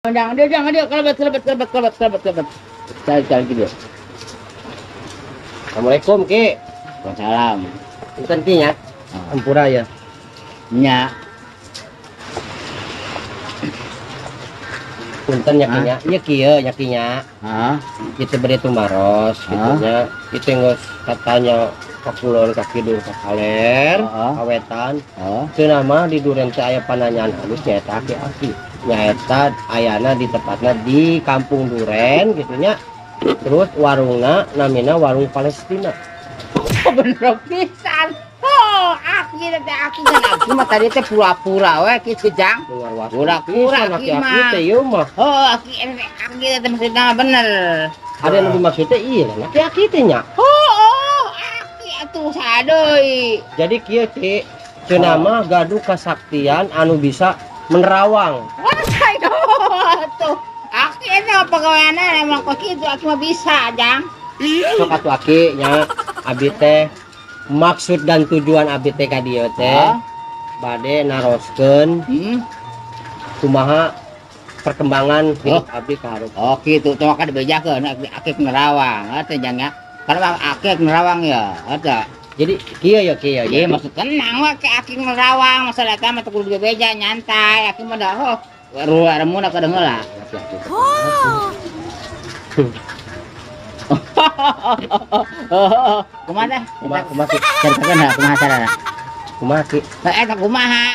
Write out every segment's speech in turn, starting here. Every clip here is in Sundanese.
Jangan dia, jangan dia, kelebet, kelebet, kelebet, kelebet, kelebet, kelebet. Cari, cari gitu. Assalamualaikum, Ki. Waalaikumsalam. Punten, Ki, nya. Ampura ya. Nya. Punten nya, Ki, nya. Ieu kieu nya, Ki, nya. Hah? Kita beri tumaros gitu nya. Itu geus katanya ka kulon, ka kidul, ka kaler, ka wetan. Oh. Cenah mah di Duren teh aya pananyaan halus nyaeta aki-aki. Nyaeta ayana di tepatna di Kampung Duren gitu nya. Terus warungna namina Warung Palestina. Oh, bener pisan. Oh, aki teh, aki kan, aki mah tadi teh pura-pura we kitu, Jang. Pura-pura pisan aki aki-aki mah. Teh ieu mah. Oh, aki aki teh maksudna bener. Ada yang lebih maksudnya iya aki-aki teh nya. Oh, aki atuh sadeui. Jadi kieu, Ki, cenah mah gaduh kasaktian anu bisa menerawang. Wah, tuh. Aki itu pegawaiannya emang kok gitu, aki mah bisa, Jang. Sok atuh, Aki, nya, abi teh maksud dan tujuan abi teh ka dieu teh bade naroskeun kumaha perkembangan hidup abdi ka hareup. Oh, gitu. Tuh kan dibejakeun aki, aki nerawang, eta, Jang, ya. Karena aki nerawang ya, eta. Jadi kieu ya, kieu ya. Iya, maksud tenang we ke aki nerawang, masalah eta mah teu kudu dibeja, nyantai. Aki mah dah oh, ruah remuna kadeung heula. Aki-aki. Kumaha teh? Kumaha, kumaha, Ki? Caritakeun ha, kumaha carana? Kumaha, Ki? Eh, eta kumaha?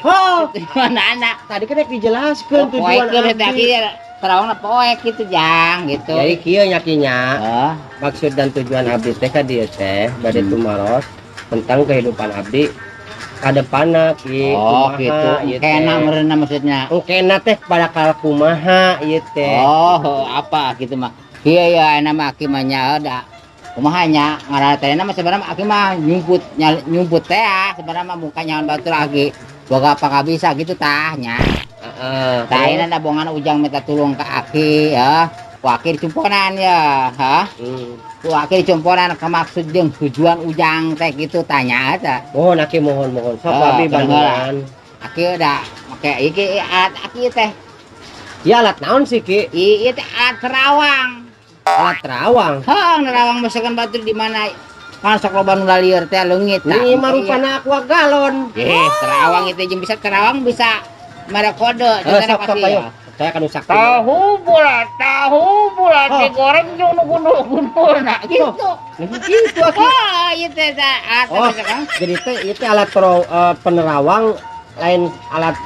Oh, Mana anak? Tadi kan rek dijelaskeun tujuan Poekeun eta abdi. Aki terawangna poek gitu, Jang, gitu. Jadi kieu nya, Ki, nya. Oh. Maksud dan tujuan abdi teh ka dieu teh bade tumaros tentang kehidupan abdi ka depanna, Ki. Oh, Kumaha gitu. ieu teh. Kena meureunna maksudnya. Engkena teh bakal kumaha ieu teh. Oh, apa gitu mah. Iya ya, nama aki mah nya da. Kumaha nya ngaran teh mah sebenarnya aki mah nyumput nyumput teh ah, sebenarnya mah bukan nyawan batur aki. Boga apa bisa gitu tah nya. Heeh. Tah ayeuna da bongan Ujang minta tulung ke aki ya. Ku aki dicumponan ya, ha? Ku aki dicumponan ke maksud jeung tujuan Ujang teh gitu tanya eta. Mohon, Aki, mohon, mohon. Sok Oh, abdi kedengeran. bantuan. Aki udah make iki alat aki teh. Ya alat naon sih, Ki? Ieu teh alat terawang. Alat terawang. Heuh, nerawang misalkan batur di mana kan sok loba nu lalieur teh leungit tah. Ini mah rupana aqua galon. Eh, terawang itu jeung bisa terawang, bisa mere kode. Eh, sok, sok, ayo. Saya kan sakti. Tahu bulat Oh. digoreng jeung nu gundul-gundulna gitu. Nah, gitu, Aki. Oh, ieu teh alat Oh, teh kan. jadi teh ieu teh alat penerawang lain alat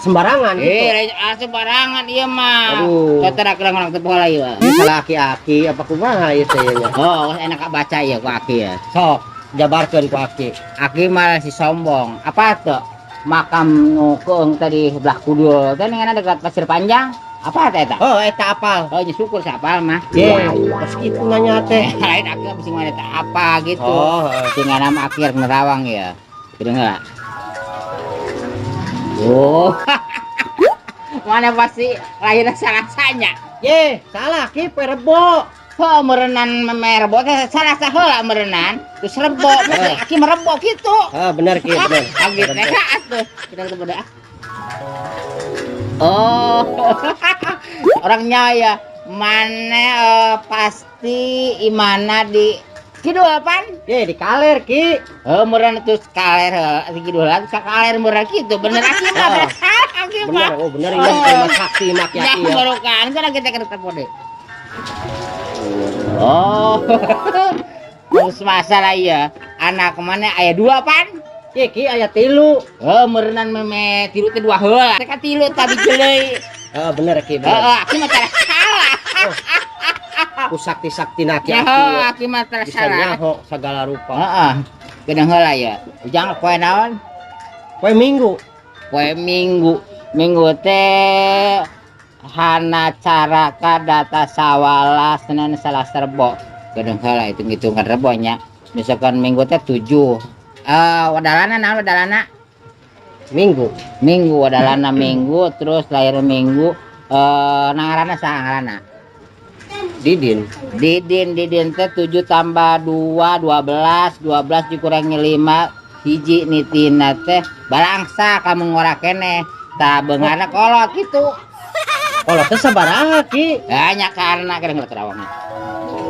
sembarangan gitu. Eh, lain alat sembarangan ieu mah. Aduh. Kata kurang orang teu pola ieu. Ini salah aki-aki apa kumaha ieu teh nya? Oh, enak baca ieu ku aki ya. Sok, jabarkeun ku aki. Aki malah si sombong. Apa tuh? Makam nu keung tadi belah kudul teh ngana dekat Pasir Panjang. Apa teh eta? Oh, eta apal. Oh, nya syukur sapal mah. Ye, pas kitu nanya teh. Lain aki bisa mana teh apa gitu. Oh, heeh. Sehingga nama aki rek nerawang ya. Gitu enggak? Oh. Mana pasti lahirnya salah sanya. Ye, salah, Ki, poe Rebo. Oh, merenan meme Rebo teh salah saheula merenan. Terus Rebo, aki merebo gitu. Ah, bener, Ki, bener. Kaget teh atuh. Kita ketemu dah. Oh. Orangnya ya mana pasti imana di kidul pan? Ye, di kaler, Ki. Oh, meureun terus kaler heuh, di kidul terus kaler meureun kitu. Bener aki mah, bener salah aki mah. Bener, oh bener iya, oh, sakti mah Ya, aki ya. baru kan kan kita ketemu deh. Oh. Terus masalah ya, anak mana aya dua pan? Ye, Ki, aya tilu. Oh, meureunan meme tilu teh dua heula. Teh tilu tadi jelei. Oh, bener, Ki, bener. Heeh, aki mah tara salah. Ku sakti-sakti na Ya, aki-aki. aki mah tara Bisa salah. nyaho segala rupa. Heeh. Geuneuh heula ya. Ujang poe naon? Poe Minggu. Poe Minggu. Minggu teh hana caraka data sawala Senin Selasa Rebo. Geuneuh heula hitung-hitungan Rebo nya. Misalkan Minggu teh 7. Eh, wadalana naon wadalana? Minggu. Minggu wadalana Minggu, terus lahir Minggu, eh, ngaranna saha ngaranna? Didin. Didin, Didin teh 7 tambah 2 12, 12 dikurangi 5 hiji, nitina teh balangsa kamu ngora keneh tah beungarna kolot gitu. Kolot teh sabaraha, Ki? Banyak karena kadang kerawang.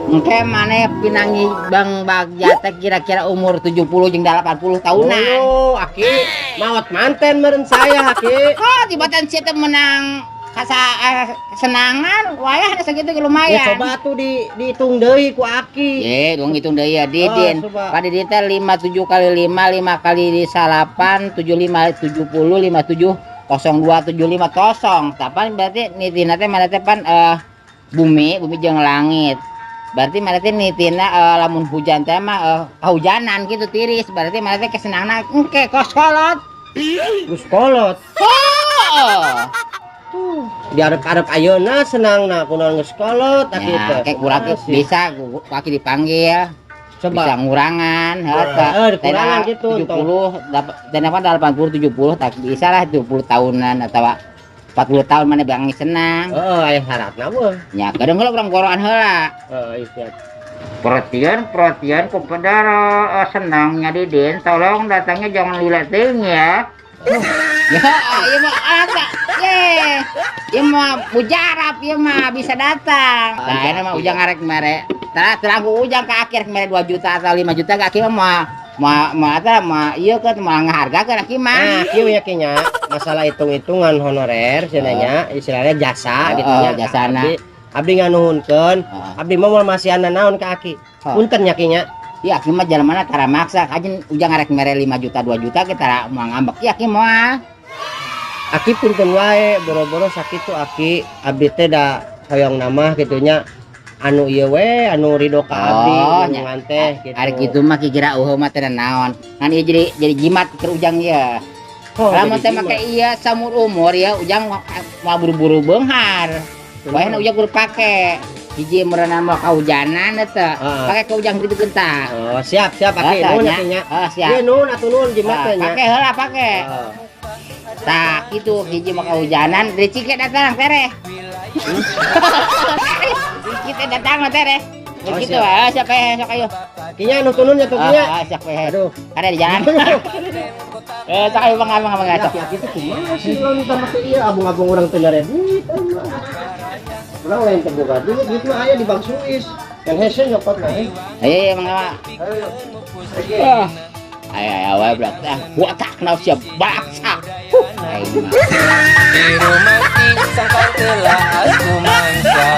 Engke maneh pinangi Bang Bagja teh kira-kira umur 70 jeung 80 tahunan. Oh, Aki, maot manten meureun saya, Aki. Oh, tibatan sia teh menang kasa kesenangan wayah segitu ge Ya lumayan. coba tuh di dihitung deui ku Aki. Ye, dong hitung deui ya Didin. Oh, coba. Pada Didin teh 57 kali 5, 5 kali 8, 75 70 57 02 75 kosong. Tapan berarti nitina teh mana teh pan bumi, bumi jeung langit. Berarti mana teh nitina lamun hujan teh mah kahujanan gitu tiris. Berarti mana teh kesenangan engke kos kolot. Geus kolot. Oh. Diarep-arep ayeuna senangna kunaon geus kolot Aki Ya, teh. kayak kurang Masih. bisa kaki dipanggil. Coba. Bisa ngurangan, heuh. Dikurangan gitu, 70 dapat dan apa 80 70 tak bisa lah 70 tahunan atau 40 tahun mana bang senang. Heeh, aya syaratna mah. Ya, kadang kalau urang goroan heula. Heeh, iya siap. Perhatian, perhatian kepada senangnya Didin, tolong datangnya jangan lila teuing ya. Ya, iya mah ada. Ye. Ieu mah mujarab ieu mah bisa datang. Nah, ini mah Ujang ngarek mere. Tah, terang ku Ujang ke akhir mere 2 juta atau 5 juta ke akhir mah mau mau eta mau ieu kan mau ngahargakeun aki mah. Nah, kieu ya nya, masalah hitung-hitungan honorer cenah nya, istilahnya jasa gitu Oh, nya. jasana. Abdi, abdi nganuhunkeun, Heeh. abdi mah moal masihan naon ka Aki. Oh. Punten nya Ki nya. Ya aki mah jalan mana tara maksa kajin Ujang ngarek mere 5 juta 2 juta kita tara mau ngambek. Ya aki moal. Aki punten wae boro-boro sakitu Aki, abdi teh da hoyong nama gitu nya. Anu ieu we, anu ridho ka abdi, Oh, nya. nulungan teh gitu. Ari kitu mah kira eueuh mah teh naon. Ngan ieu jadi jimat keur Ujang ieu. Oh, Lamun jadi teh jimat. make ieu samur umur ya Ujang mau buru-buru beunghar. Wah, Ujang kudu pake. Hiji meureunan mah kahujanan eta. Heeh. Pake ka Ujang kitu tah. Oh, siap siap Aki, Eta nuhun nya. Aki nya. Oh, siap. Ieu nuhun atuh nuhun jimat Ah, teh nya. pake heula pake. Heeh. Tah, kitu hiji mah kahujanan, Ricik datang tereh. Ricik teh datang mah tereh. Oh, Gitu, siap. ah, siap eh, sok ayo. Ki nya nu tunun nya tuh Ki nya. Ah, siap eh. Aduh. Ada di jalan. Eh, sok ayo bang, bang, bang, Ya, sok. aki teh kumaha sih lamun tambah teh ieu abung-abung urang teu nyare duit aing mah. Urang lain teu boga duit, duit mah aya di Bank Suis. Yang hese nyokot mah eh. Ayo, ayo, bang, bang. Ayo. Ah. Ayo, ayo, ayo, berat. Ah, gua tak kenal siap baksa. Aing mah. Biru mati sangkan telah aku mangsa.